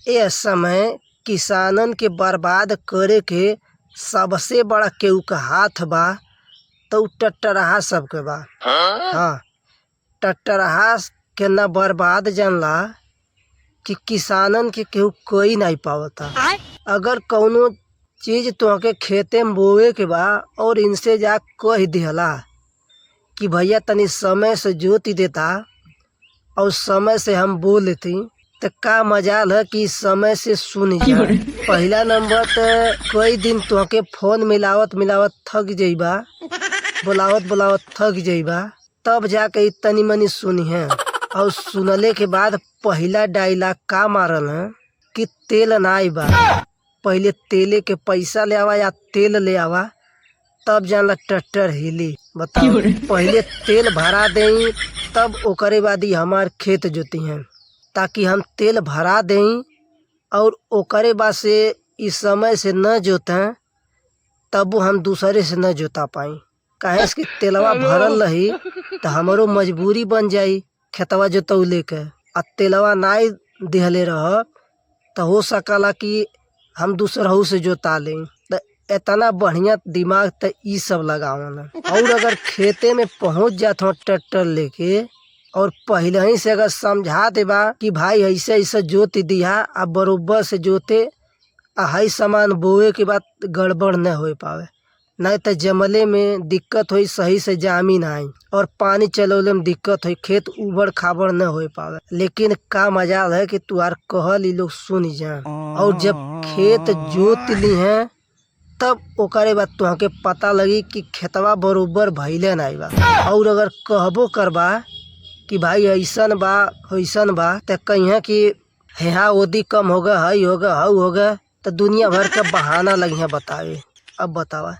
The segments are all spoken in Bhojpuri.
ए समय किसानन के बर्बाद करे के सबसे बड़ा केहू के हाथ बा त उ ट्रैक्टरहा सबके बा। हाँ, ट्रैक्टरहा के ना बर्बाद जानला कि किसानन के केहू कोई नहीं पावता। अगर कौनो चीज तोहके खेते में बोवे के बा और इनसे जा कह दिहला कि भैया तनी समय से जोत देता और समय से हम बो लेती, त का मजाल है कि समय से सुन जा। पहला नंबर त कई दिन तोहके फोन मिलावत मिलावत थक जइबा, बोलावत बोलावत थक जइबा, तब जाके इ तनी मनी सुनी है। और सुनले के बाद पहला डायलॉग का मारल है कि तेल नाई बा, पहले तेले के पैसा ले आवा या तेल ले आवा तब जानला ट्रैक्टर हिली। बताओ, पहले तेल भरा देई तब ओकरे बाद ही हमार खेत जोती हैं, ताकि हम तेल भरा देई और ओकरे बाद से इस समय से न जोतें तब हम दूसरे से न जोता पाई। काहे से कि तेलवा भरल रही त हमरो मजबूरी बन जाई खेतवा जोतौले के, आ तेलवा नाई दिहले रह त हो सकला कि हम दूसरहू से जोता लें। त इतना बढ़िया दिमाग त इ सब लगावन। और अगर खेते में पहुंच जात हो ट्रैक्टर लेके और पहले ही से अगर समझा देबा कि भाई ऐसे ऐसे जोत दिहा आ बरोबर से जोते आ हई सामान बोए के बाद गड़बड़ न हो पावे, नहीं तो जमले में दिक्कत होई, सही से जामी ना आई और पानी चलौले में दिक्कत होई, खेत उबड़ खाबड़ न हो पावे। लेकिन का मजाल है कि तुहार कहल इ लोग सुन जाए। और जब खेत जोत ली हैं तब ओकरे बाद तुहके पता लगी कि खेतवा बरोबर भइले नाई बा। और अगर कहबो करबा कि भाई ऐसन बा वैसन बा, त कहिए कि हेहा ओदी कम हो गए, हई हो गए, हऊ हो गए, त दुनिया भर के बहाना लगिहे बतावे। अब बतावा,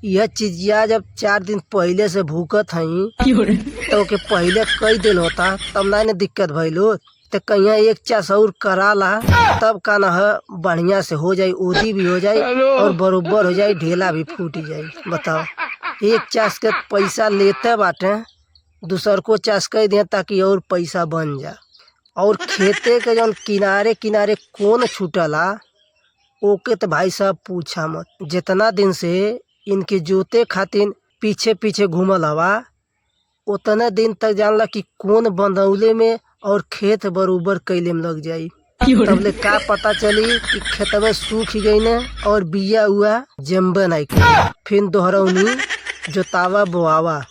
यह चीजिया जब 4 दिन पहले से भूकत हई तो ओके पहले कई दिल होता तब ना न दिक्कत भइल हो। त कहिया एक चास और करा ला तब का ना है बढ़िया से हो जाई, ओदी भी हो जाई और बरोबर हो जाई, ढेला भी फूट जाई। बताओ, एक चास के पैसा लेते बाटे, दूसर को चास कह दिया ताकि और पैसा बन जा। और खेते के जौन किनारे किनारे कोन छूटला ओके तो भाई साहब पूछा मत। जितना दिन से इनके जोते खातिर पीछे पीछे घूमल हवा उतना दिन तक जानला कि कोन बंदौले में और खेत बरोबर कैले में लग जाई। तबले का पता चली कि खेतवे सूख गई न और बिया हुआ जम्बे नहीं करी। फिर दोहरौनी जोतावा बोआवा।